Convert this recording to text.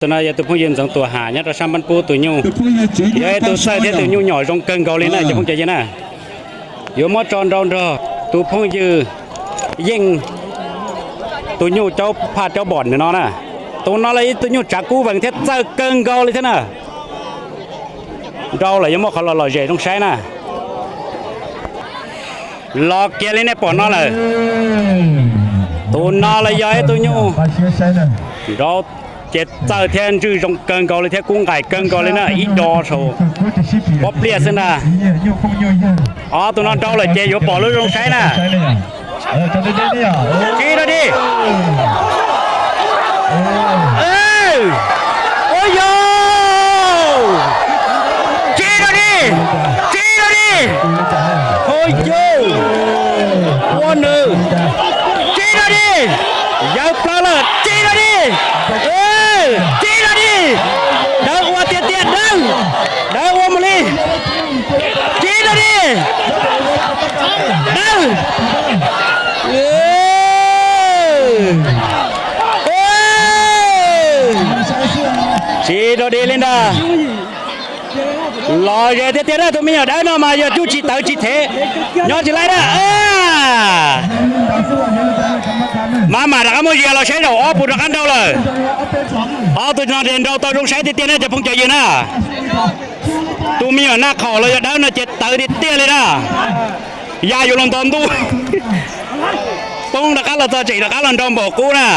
Tus no yog tus phooj ywg Ntxoov Tuam Ham nyob rau sab Npab Pub tus nyuj, yog ib tug txawj thiab tus nyuj nyom zoo kawg nkaus li na cov phooj ywg na. Yuav muab tso nrau nrog tus phooj ywg Yeej, tus nyuj caub phaj caub npom no na. Tus no los ib tug nyuj tsav kub vees thiab txawj kawg nkaus li thiab na. Nrau lawm yuav muaj qhov los lom zem zoo saib na. Los kiag li nej pom no lawm. Tus no los yog ib tug nyuj nrau ces txawj thiab ntswj zoo kawg nkaus li thiab kub nqaim kawg nkaus li na, ib do saum pob pliaj xwb ntag. Ob tug no nrau lawm ces yuav pom lub zoo saib na. Tsis rau di. Ua yog, tsis rau di, tsis rau di. Ua yog, ua nws, tsis rau di. Yawg plaws lawm, tsis rau di, tsis rau di. Dawb ua tiag tiag, dawb, dawb ua mus li. Tsis rau di, dawb. Tsis rau di li ntag. Lom zem tiag tiag na, tus me nyuam dawb no mas yog cuj tsis tawv tsis thev, nyob tsis laib na. Maj mam rov qab muab zias los saib zaum ob puas rov qab nrau lawm. Ob tug no nrau tau zoo saib tiag tiag na cov phooj cov ywg na. Tus me nyuam naj qhaum los yog dawb no ces tawv tiag tiag li na. Ya yus los nto ntuj, poob rov qab los txog tseem rov qab los nrau npaum qub na.